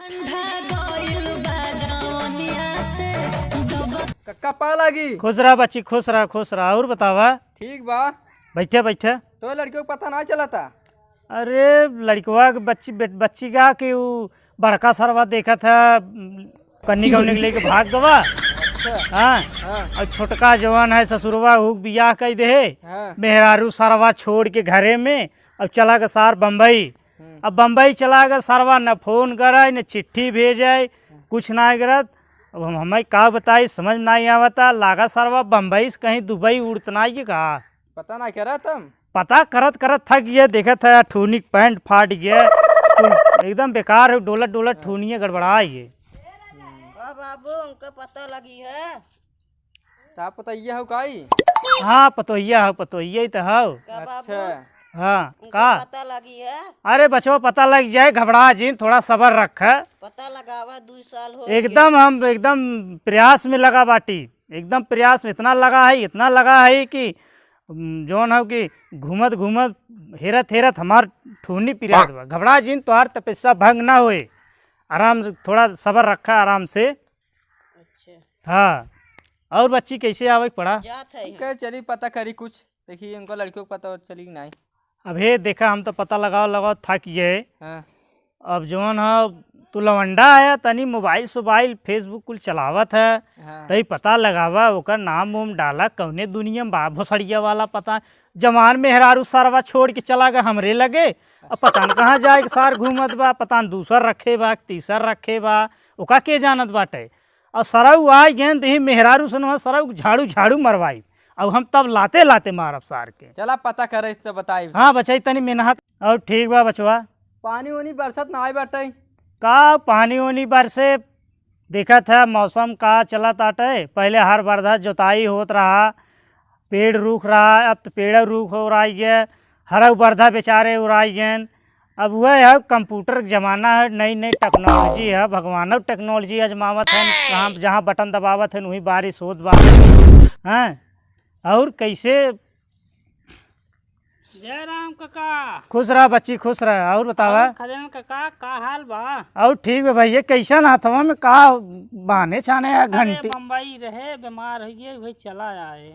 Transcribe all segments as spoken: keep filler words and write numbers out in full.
ठंडा गइल बा जवनिया से दबा। कक्का पा लागी। खुश रहा बच्ची, खुश रहा, खुश रहा। और बतावा? ठीक बा। बैठे, बैठे। तो लड़कियों का पता ना चलता? अरे, लड़कवा के बच्ची, बेट-, बच्ची का कि उ बड़का सरवा देखत है, कन्नी कौनी के लेके भाग गवा। अच्छा। हाँ। हाँ। और छोटका जवान है ससुरवा, हूँ बियाह कई दे। हाँ। मेहरारू सरवा छोड़ के घरे में, अब चला गया सार बम्बई। हम्म। अब बम्बई चला गया सरवा, न फोन करे, न चिट्ठी भेजे, कुछ ना करत। अब हम, हमें का बताई, समझ ना आवता। लागा सरवा बम्बई से कहीं दुबई उड़त ना ये का। पता ना करत हम। पता करत करत थक गए, देखत है ठूनी के पैंट फाट गए, कुल एकदम बेकार है, डोलत डोलत ठूनिए गड़बड़ा गए। का बाबू, उनका पता लगी है? का पतोहिया हो काई? हाँ, पतोहिया हो, पतोहिया ही तो हो। का बाबू? अच्छा। हाँ, उनका का? पता लगी है? अरे बचवा, पता लग जाए, घबरा जिन, थोड़ा सबर रख। पता लगावा, दू साल हो एकदम गए। हम एकदम प्रयास में लगा बाटी, एकदम प्रयास में इतना लगा है, इतना लगा है कि, उम, जौन हो कि घूमत घूमत, हेरत हेरत हमार ठूनी पिरात बा। घबरा जिन, तोहार तपस्या भंग ना होए। आराम से, थोड़ा सबर रखा आराम से। अच्छा। हाँ, और बच्ची कैसे आवे के पड़ा? जात है हम। कहे चली पता करी कुछ, देखी उनका लड़कियों को पता चली कि नहीं। अबे देखा, हम तो पता लगाओ लगाओ थक गए। हाँ। अब जौन है, तू लवंडा है, तनी मोबाइल सोबाइल, Facebook कुल चलावत है, हाँ। तई पता लगावा, ओकर नाम उम डाला, कौने दुनिया में बा भोसड़िया वाला पता। जवान मेहरारू सरवा छोड़ के चला गया हमरे लगे, अब पता न कहाँ जाए के सार घूमत बा, पता न दूसर रखे बा, तीसर रखे बा, ओका के जानत बाटे। और सरऊ आ गए, तो ही मेहरारू से न सरऊ झाड़ू झाड़ू मरवाई। अब हम तब लाते लाते मारब सार के। चला पता करे, इस तो बताई। हाँ बचाई, तनी मेहनत। और ठीक बा बचवा। पानी उनी बरसत ना आए बाटे। का पानी उनी बरसे? देखत है मौसम का चलत आटे। पहले हर बरधा जोताई होत रहा, पेड़ रूख रहा, अब तो पेड़ रूख हो रहा है, हरऊ बरधा बेचारे उड़ाई गएन। अब वह है, कंप्यूटर के जमाना है, नई नई टेक्नोलॉजी है, भगवानव टेक्नोलॉजी आजमावत है, कहाँ जहाँ बटन दबावत है, वहीं बारिश होत बा। हैं? और कैसे? जय राम काका। खुश रहा बच्ची, खुश रहा। और बतावा? और खजान काका, का हाल बा? और ठीक बा भैया, कैसन हथवा में का बाने छाने या अरे, घंटी? बम्बई रहे, बीमार हो गए, वही चला आए।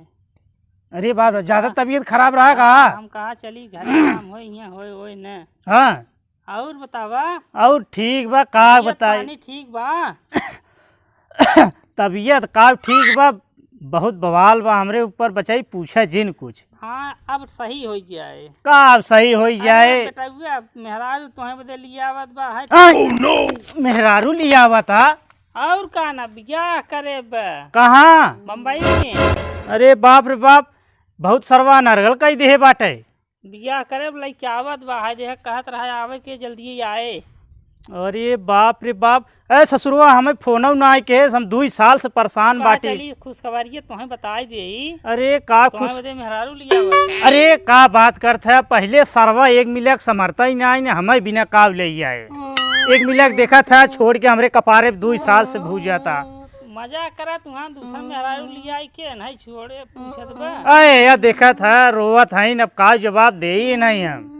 अरे बाप रे, ज्यादा तबीयत खराब रहा का? हम कहा चली घर काम होई, हियां होई, ओई न। हाँ। और बतावा? और ठीक बा, का तबीयत बताई? पानी ठीक बा? तबीयत का ठीक बा, बहुत बवाल बा हमरे ऊपर बचाई, पूछा जिन कुछ। हाँ, अब सही हो जाए। का अब सही हो जाए? अरे बेटउआ, मेहरारू तोहे बदे लियावत बा, है। आय! मेहरारू लियावत हा? और का ना, बियाह करे बा। कहाँ? बम्बई में। अरे बाप रे बाप, बहुत सरवा नरगल कई देहे बाटे। बियाह करे बा, लइके आवत बा, हाय देह कहत रहा आवे के, जल्दी आए। अरे बाप रे बाप, ए ससुरवा, हमें फोनौ ना आए के, हम दुई साल से परेशान का बाटी। चली खुशखबरिये तोहे बताई देई। अरे का तोहे खुश बदे मेहरारू लियावत। अरे का बात करत है, पहले सरवा एक मिलक समरता ही ना आई, ने हमें बिना काव ले आए। एक मिलक देखत है, छोड़ के हमरे कपारे पे दुई साल से भू जाता। मजाक करत हुआ, दूसर मेहरारू लियाई के नहीं छोड़े, पूछत बा। अरे, या देखत है, रोवत है, अब का जवाब देई नहीं हम।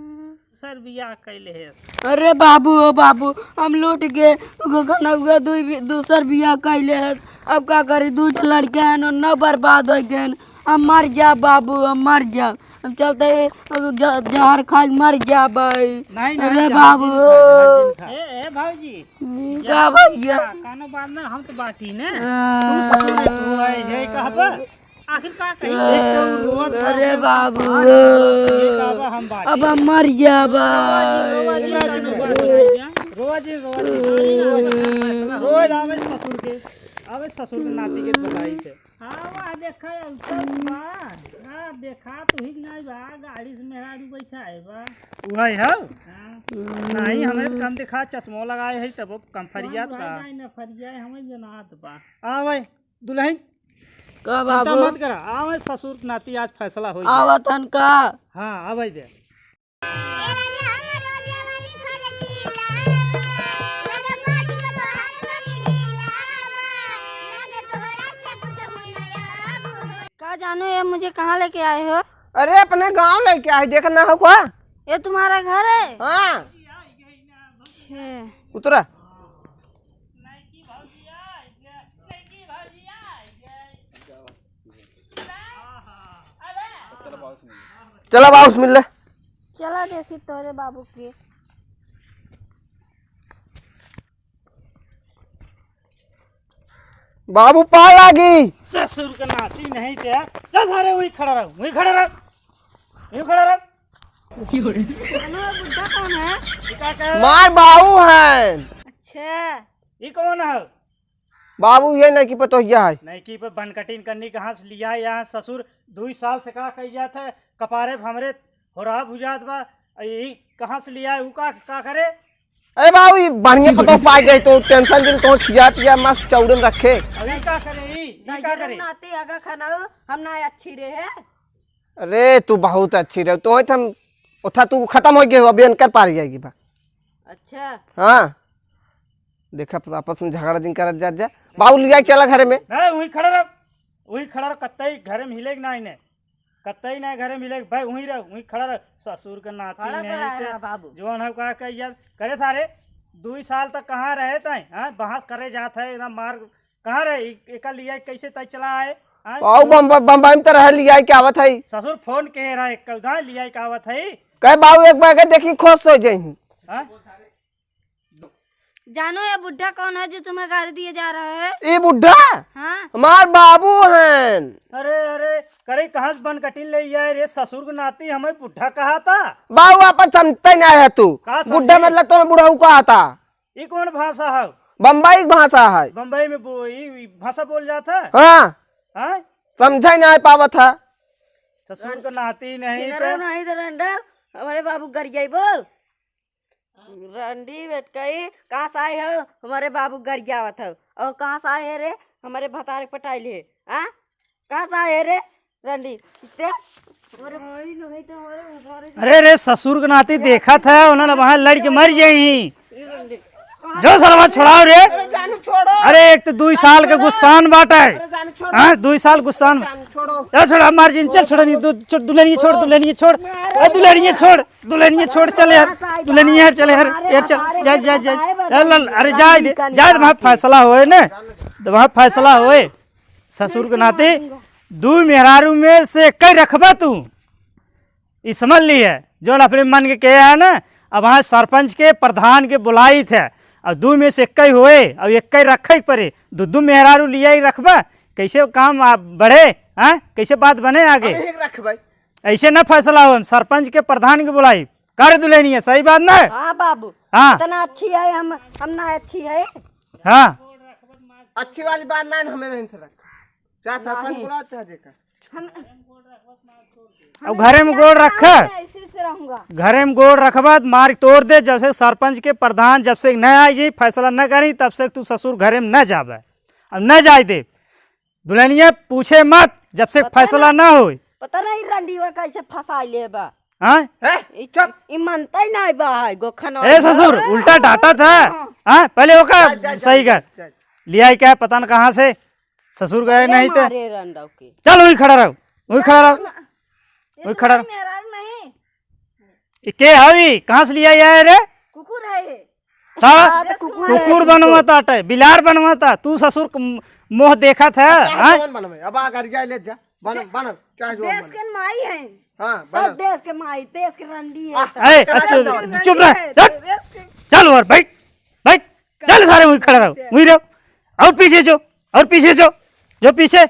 दूसर बियाह कैले है। अरे बाबू, ओ बाबू, हम लूट के ग-, गनौआ दुई बि-, दूसर बियाह कैले है। अब का करी, दुई ठो लड़के हैं, न बर्बाद हो गए। हम मर जा बाबू, हम मर जा। हम चलते, अब ज-, जहर खाई मर जा भाई। नहीं, नहीं, अरे जहर बाबू। जिन खा, जहर जिन खा। ए, ए भौजी, का भैया? का, कानो बात ना, हम तो बाटी ने। हाँ। तू ससुर है, तू है, ये कहबा? आखिर का कही? एक तो रोवत अरे बाबू। ये कहबा हम बाटी। अब हम मर जाबा। रोवा जी, रोवा जी, रोवा जी, रोवा जी। रोवा जी, रोवा जी। रोवा आवे ससुर के, आवे ससुर के नाती के बताई थे। हाँ, वाह, देखा, अब तो बा। हाँ, देखा, तू ही नहीं बा, गाड़ी से मेहरारू बैठा है बा। वही है? हाँ। नहीं, हमें कम देखा, चश्मो लगाए है, तब कम फरियात बा। नहीं, नहीं, फरिया है, हमें जनात बा। आ भाई, दुल्हन, का चिंता बाबू? मत करा, आ भाई, ससुर के नाती आज फैसला हो गया। आवत हन का? हाँ, आ भाई दे। का जानू, ये मुझे कहाँ लेके आए हो? अरे, अपने गांव लेके आए, देखना हो का? ये तुम्हारा घर है? हाँ। अच्छा। उतरा। चला बाबू से मिल ले। चला देखी तोरे बाबू के। बाबू पाँव लागी। ससुर के नाती नहीं ते। चल सारे, वही खड़ा रहो, वही खड़ा रहो, वही खड़ा रहो। अरे बुड्ढा कौन है? ये का कहे? मार बाबू है। अच्छा। ये कौन है? बाबू ये नइकी पतोहिया है। नइकी पे बनकटिन करनी कहाँ से लिया यहाँ ससुर? दुई साल से का कही जात है, कपारे पे हमरे होरा बुझात बा। यही कहाँ से लिया है, ऊ का, का करे? अरे बाबू, ये बढ़िया पतोह पाइ गए तो tension जिन तो खिया पिया मस्त चौड़न रखे। अभी का करे ई? ई का करे? नाते अगा खाना हम ना अच्छी रहे। अरे तू बहुत अच्छी रहे, तो हम उठा तू खत्म हो गए हो, अभी इनकर पारी आएगी बा। अच्छा। हाँ। देखा, आपस में झगड़ा जिन करत जात जा। बाबू लिया चला घरे में। नहीं, वही खड़ा रह, वही खड़ा रह, कत्तई घरे में हिले के ना इन्हें, कत्तई ना घरे में हिले के भाई, वही रह, वही खड़ा रह। ससुर के नाती खड़ा नहीं कराए ते, रहा बाबू। जौन है का कही यार, करे सारे, दुई साल तक कहाँ रहे तय, हाँ, बहस करे जात है, एकदम मार, कहाँ रहे, इ-, एका लिया कैसे तय चला आए, हाँ? बाबू बम्बई, बम्बई में तो रह लिया के आवत है। ससुर फोन के रहा, एक कौदा लिया के आवत है। कहे बाबू एक बार के देखी खुश हो जाई। हाँ? जानो ये बुड्ढा कौन है जो तुम्हें गारी दिए जा रहा है? ये बुड्ढा? हाँ। हमार बाबू हैं। अरे, अरे, करे कहाँ से बन कटिन ले आए रे? ससुर के नाती हमें बुड्ढा कहा था? बाबू आपन समझते ना है तू। का समझे? बुड्ढा मतलब तो बुढ़ऊ कहा था। ई कौन भाषा है? बम्बई के भाषा है। बम्बई में बो-, ई, ई भाषा बोल जात है? हाँ। हाँ? समझे ना पावत है। ससुर के नाती नहीं किनारा तो। नहीं तो रंडा, हमारे बाबू गरियाई बोल। रंडी बेटकई, कहाँ से आए हो? हमारे बाबू गरियावत हो। और कहाँ से आए है रे? हमारे भतार के पटाइल है। हाँ? कहाँ से आए है रे? रंडी, इत्ते? अरे रे, ससुर के नाती देखत है, उन्होंने वहाँ लड़ के मर जाई। जो सरवा छोड़ाओ रे। अरे एक तो दुई साल के गुस्सान बाटे। हाँ, दुई साल गुस्सान। ए, छोड़ा, मार जिन, चल, छोड़ा, नहीं, दु-, छोड़, दुल्हनिया छोड़, दुल्हनिया छोड़, ए, दुल्हनिया छोड़, दुल्हनिया छोड़, चल यार, दुल्हनिया यार, चल यार, यार, चल, जा, जा, जा, ए, लल, अरे, जाए दे, जाए दे, वहाँ फैसला होए ना, तो वहाँ फैसला होए, ससुर के नाते, दू मेहरारू में से कई रखबा तू, ई समझ ली है, जौन अपने मन के कहे है ना, अब वहाँ सरपंच के, प्रधान के बुलाई थे, अब दू में से एक ही होए, अब एक ही रखे के पड़े, दू दू मेहरारू लिया ही रखबा, कैसे काम आ, बढ़े, हाँ? कैसे बात बने आगे? अब एक रखबे। ऐसे ना फैसला हो, हम सरपंच के, प्रधान के बुलाई, कर दुल्हनिया, सही बात ना? हाँ बाबू, हाँ। इतना अच्छी है, हम, हम ना अच्छी है। हाँ। अच्छी वाली बात ना, हमें नहीं से रखा, चाहे सरपंच नहीं। बुलाओ, चाहे जेकर। हम, अब घरे में गोड़ रखा। मैं इसी से रहूंगा। घरे में गोड़ रखबा त मार तोड़ दे। जब से सरपंच के प्रधान जब से न आई जी, फैसला न करी, तब से तू ससुर घरे में न जाबे। अब न जाए दे। दुल्हनिया पूछे मत, जब से पता फैसला नहीं, ना होई। पता नहीं रंडीवा कैसे फंसा लेबा। हाँ? ए, ई, चुप। ई मनते नहीं बा है, गोखन ए वाला। ससुर, उल्टा डांटत है। हाँ। हाँ, पहले ओका जा, जा, जा, सही कर। जा। लिया ही क्या, पता न कहाँ से। ससुर गए ये नहीं ते। मारे रंडव के। चल, वही खड़ा रहो, वही खड़ा रहो, ये वही तो खड़ा रहो। मेहरारू नहीं। ये के हवी? कहाँ से लिया आया है रे? कुकुर है ये। ता? हाँ, तो कुकुर है कुकुर ये। बनवा ता, बिलार बनवा ता। तू ससुर क-, मोह देखा था, चाहे हाँ? जवन बनवे, अब आ घर जाए ले जा, बन, दे-, बन, चाहे जवन देश बनवे। के माई है। हाँ, तो बन। देश के माई, देश के रंडी है। आह, ए, करा अच्छा, जाओ। चुप रह, देश के चल। चल और बैठ, बैठ। चल सारे वहीं खड़ा रहो, वहीं रहो। और पीछे जो, और पीछे जो, जो पीछे।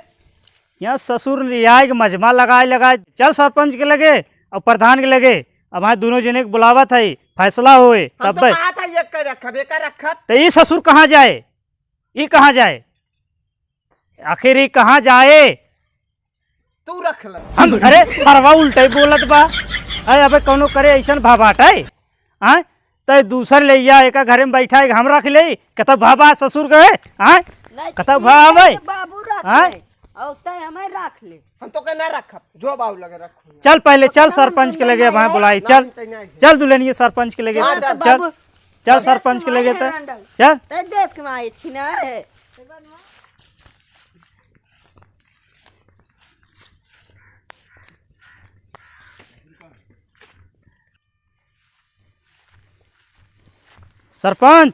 यहाँ ससुर रियाई के मजमा लगाए लगाए, चल सरपंच के लगे और प्रधान के लगे। अब वहाँ दोनों जने के बुलावत है, फैसला होए, हम तब तो बे- कहा था ये कर रखब, ये कर रखब। तो ये ससुर कहाँ जाए, ये कहाँ जाए, आखिर ये कहाँ जाए? तू रख ले। हम, अरे, सरवा उल्टे बोलत बा। अरे, अबे कौनो करे ऐसन भाबाट है? हाँ? तै दूसर ले या, एका घरे में बैठा है, हम रख ले। कतौ भाबा ससुर के, हाँ? नहीं, कतौ ये भाबा? तो बाबू रख हाँ? ले। और तै हमें रख ले। हम तो के ना रखब, जो बाबू लगे रखो। चल पहले, चल सरपंच के लगे, वहाँ बुलाई, चल। नहीं, नहीं। चल दुल्हनिया सरपंच के लगे, हाँ, तो चल। बाबू। चल सरपंच के लगे तो, चल। तै देश के माई छिनार है। सरपंच,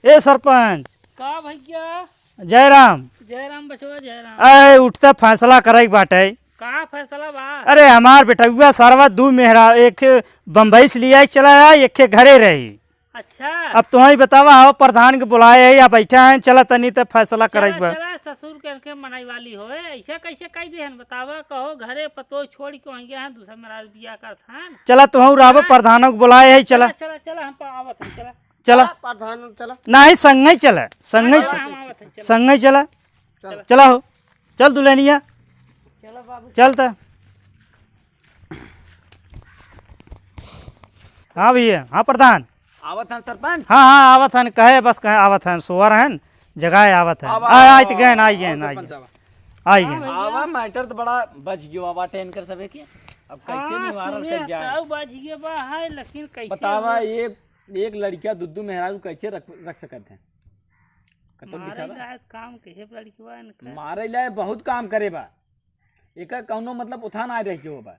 ए सरपंच। का भैया? जय राम। जय राम बचवा, जय राम। अरे उठता फैसला करे के बाटे। का फैसला बा? अरे, हमार बेटउआ सरवा दू मेहरा, एक बम्बई से लिया के चला आया, एक घरे रही। अच्छा। अब तुहई बतावा, आओ प्रधान के बुलाए है, या बैठा है, चला तनी त फैसला चला, कराई बा। चला, ससुर के, के मनाई वाली होए, ऐसा कैसे कह दे हन, बतावा, कहो घरे पतो छोड़ के वहीं गए हैं, दूसरा मेहरारू बियाह करत हन। चला, तुहू रहबो, हाँ। प्रधानों के बुलाए है, चला। चला, चला, चला, हम प-, आवत हैं, चला। चला। हाँ, प्रधान, चला। नहीं, संगई चला, संगई चला, चला। हम आवत हैं, चला। संगई चला। चला। चला हो, चल दुल्हनिया। चला बाबू। चल त। हाँ भैया, हाँ प्रधान। आवत हन सरपंच। हाँ, हाँ, आवत हन, कहे बस कहे आवत हन, सोअर हन, जगाए आवत हन। आवा, आ, आवा, आइत गए, आवा, आई गए, आवा, आई सरपंच, गए। आवा। आई हाँ गए। भैया। आवा, मैटर तो बड़ा बच गयो बाटे इनकर सबे के। अब कैसे हाँ, निवारण सुने कर जाए? तब बच गए बा, है, लेकिन कैसे बतावा, हो? एक, एक लड़किया दू दू मेहरारू कैसे रख, रख सकत है? कतल मारे दिखावा। लायक काम कैसे लड़किया इनका? मारे लायक बहुत काम करे बा, एकर कौनो मतलब उठा ना रह गयो बा।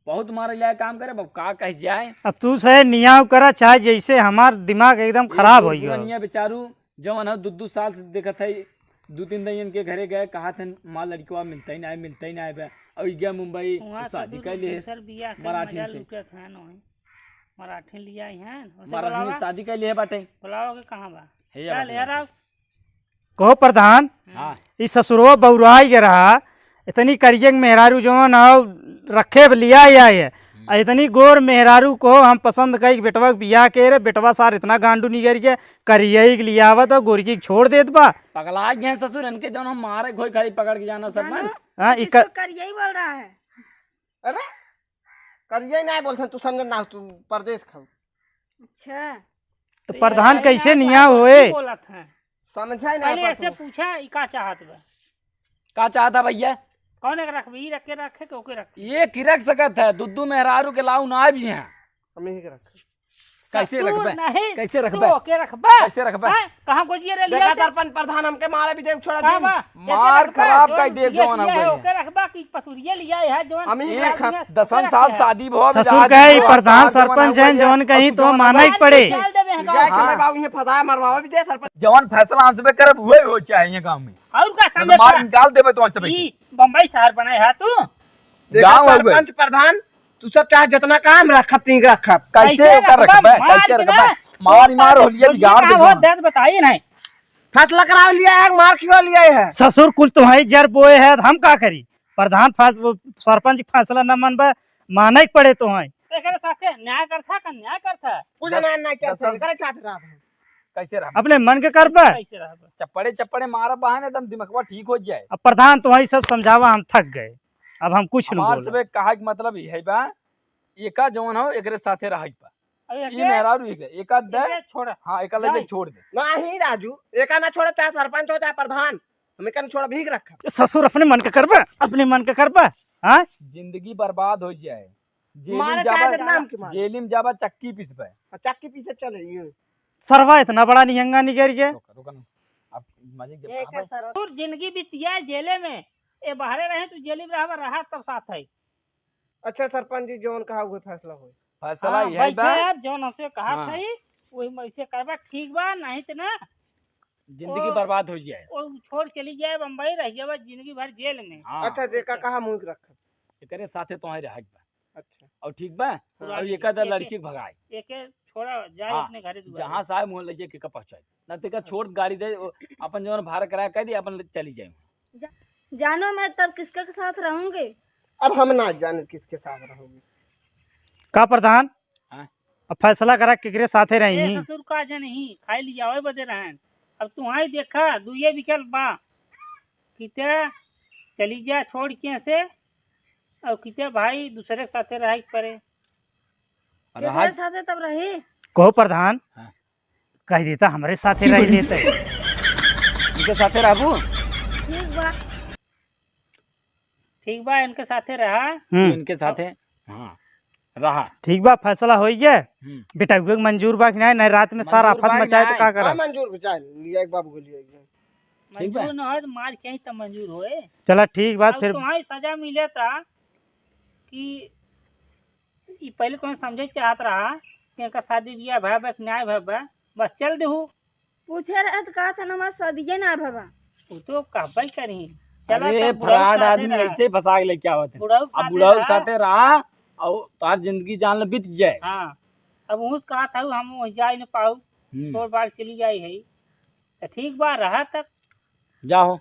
बहुत मारे लायक काम करे, अब का कह जाए। अब तू से नियाव करा, चाहे जैसे, हमार दिमाग एकदम खराब हो गया। दुल्हनिया बेचारू जवन है, दू दू साल से देखत है, दू तीन दिन इनके घरे गए, कहा थे, "माँ, लड़कवा मिलता ही ना है, मिलता ही ना है बे।" और गया मुंबई, वहाँ शादी ससुर कर लिए दूसर बियाह के मराठी मजा से। लूटत है, नोहे। मराठी लिया ही है, उसे मराठी में बुलावा। शादी कर लिए बाटे। बुलावा के कहाँ बा? हे चल, बाटे। यार, आओ। कहो प्रधान, हाँ। ई ससुरवा बौराई के रहा, इतनी करिए के मेहरारू जवन आओ रखे ब-, लिया ही आए है। हम्म। आ इतनी गोर मेहरारू को हम पसंद कई के बेटवा के बियाह के रे, बेटवा सार इतना गांडू निगर के करिए के लियावत और गोरकी के छोड़ देत बा। पगला गए हैं ससुर, इनके जवन हम मारे घोई खाली पकड़ के जाना जानो, सरपंच। हाँ, ई इसको कर- करिए ही बोल रहा है। अरे, करिए ना बोलते, तू समझ ना, तू परदेश खाऊ। अच्छा। तो तो प्रधान ये कैसे यार निया भाई होए? बोलत हैं। समझा ही ना पहले पाता ऐसे हूँ। पूछा, ई का चाहत बा? का चाहता भैया? कौन एक रखबी, ई रख के रखे के ओके रख? ये की रख सकत है, दुद्दू मेहरारू के लाऊ ना भी हैं। हम यही के रख। कैसे ससुर रखबे? नहीं, कैसे तू रखबे? ओके रखबा? कैसे रखबे? हैं? कहाँ गोजिया रे लिया देखा ते? सरपंच प्रधान हमके मारे भी देख छोड़ा का दिन। बा? मार एके रखबा, खराब जौन कर दे पिए जौन पिए है, हमको। ओके रखबा कि पतुरिया लिया है, जौन हम ही एक रखब। दसन साल शादी भवा में ससुर आज कहे, जो प्रधान आज सरपंच जौन हैं, है, जौन कहीं तो माना ही पड़े। निकाल देबे हैं गाँव से। जाए के हाँ। मैं बाबू इन्हें फंसाया मरवावा भी दे सरपंच। जौन फैसला हम सबे करब, उहे हो चाहिए गाँव में। और का नहीं तो समझे मार तोरा? निकाल देबे तो हम सबे। ई बम्बई शहर बनाए है तू? देखा गाँव है सरपंच प्रधान, तू सब चाहे जितना काम रखब, तीन रखब। कैसे कैसे ओकर रखबा? रखबे? मार कैसे के रखबे? ना। मार ही मार तो होलिया बुझिए बिगाड़ का देबे हो, हम। दर्द बताइए नहीं। फैसला कराव लिया है, मार क्यों लिया है? ससुर कुल तुम्हारी जर बोए है, हम का करी? प्रधान फैस-, वो सरपंच के फैसला न मनबे, माने के पड़े तुम्हारी। एकरे साथे न्याय करथा का न्याय करथा? कुछ दस, न्याय नहीं करथा, दस एकरे साथ रहा है। कैसे रहा? अपने मन के करबे। कैसे रहबे? चप्पड़े चप्पड़े मारा बहाने एकदम दिमागवा ठीक हो जाए। अब प्रधान तुम्हारी सब समझावा, हम थक गए, अब हम कुछ न हमार बोलब। सबे कहा के मतलब ई है बा, एका जवन हो एकरे साथे रहे के बा। अरे ई एके, मेहरारू एक है, एका दे, एके छोड़ा। हाँ, एका लगे जाए। छोड़ दे। नहीं राजू, एका ना छोड़े, चाहे सरपंच हो चाहे प्रधान, हम एका ना छोड़ा, भीख रखा। ससुर अपने मन के करबे, अपने मन के करबे, हाँ? जिंदगी बर्बाद हो जाए। जेल में मारे जाबा, चाहे नाम के मारे। जेल में जाबा, चक्की पिसबे। आ, चक्की पीसे चले, ये। सरवा इतना बड़ा निहंगा निकर के। रुका, रुका ना। अब मजे जब ये आवे। क्या सरवा? तोर जिंदगी बीतिया जेले में, ए बाहरे रहे तू जेल में रहबा, रहा तब साथ है। अच्छा सरपंच जी, जौन कहा उहे फैसला होई। फैसला हाँ, यही बैठे बा। यार, जौन हमसे कहा हाँ। था ही, वही में से करबा, ठीक बा, नहीं त ना। जिंदगी ओ, बर्बाद हो जाए। ओ छोड़ चली जाए बम्बई, रह जाए जिंदगी भर जेल में। हाँ। अच्छा, जेका कहा मुंह रख। एकरे साथे तोहरे रहे बा। अच्छा। और ठीक बा? हाँ। और एक आध एके, लड़की के भगाए। एके छोड़ा जाए हाँ, अपने घरे दुआरे। जहाँ से आए मुँह ले जाए के का पहुँचाए। ना तेका छोड़ गाड़ी दे, ओ, अपन जौन भाड़ा किराया कह दे, अपन ले चली जाए। जा-, जानो मैं तब किसके के साथ रहूंगी? अब हम ना जाने किसके साथ रहूंगी। का प्रधान? हाँ? अब फैसला करा केकरे साथे ए रही। ससुर का जनही, खाई लिया, ओए बदे रहन। अब तुहाई देखा, दुइये विकल्प बा। किते चली जा छोड़ के से, और किते भाई दूसरे के साथे रहे के पड़े। अरे केकरे हाँ। साथे तब रही? कहो प्रधान, हाँ। कह देता हमरे साथे रह लेते। इनके साथे रहबू? ठीक बा। ठीक बा, इनके साथे रहा। हम्म। इनके साथे, हाँ, रहा। ठीक बा, फैसला हो गया। हम्म। बेटा, के मंजूर बा कि नहीं? नहीं, रात में सारा मंजूर आफत बा कि मचाए तो नहीं? का करा? हाँ, मंजूर बा, जाए, लिया एक बाबू को लिया एक। ठीक बा। मंजूर न होए तो मार के ही तो मंजूर होए। चला, ठीक बा, अब फिर तुम्हारी सजा मिले था कि ई पहले तुम्हें समझे चाहत रहा कि इनका शादी बियाह भय बा कि नहीं भय बा, बस चल देहू। पूछे रहे तो कहा था ना, हमार शादिये ना भवा। वो तो कहबे करी, चला अरे, तब बुढ़ऊ के फराड साथे आदमी रहा। ऐसे ही फंसा के लेके आवत है। बुढ़ऊ के अब साथे बुढ़ऊ के रहा। साथे रहा, और तार जिंदगी जान ले बीत जाए। हाँ, अब उस कहा था हम वहीं जा ही न पाऊ, हम्म। तोर बार चली जाई है। तो ठीक बा, रहा तब। जाओ।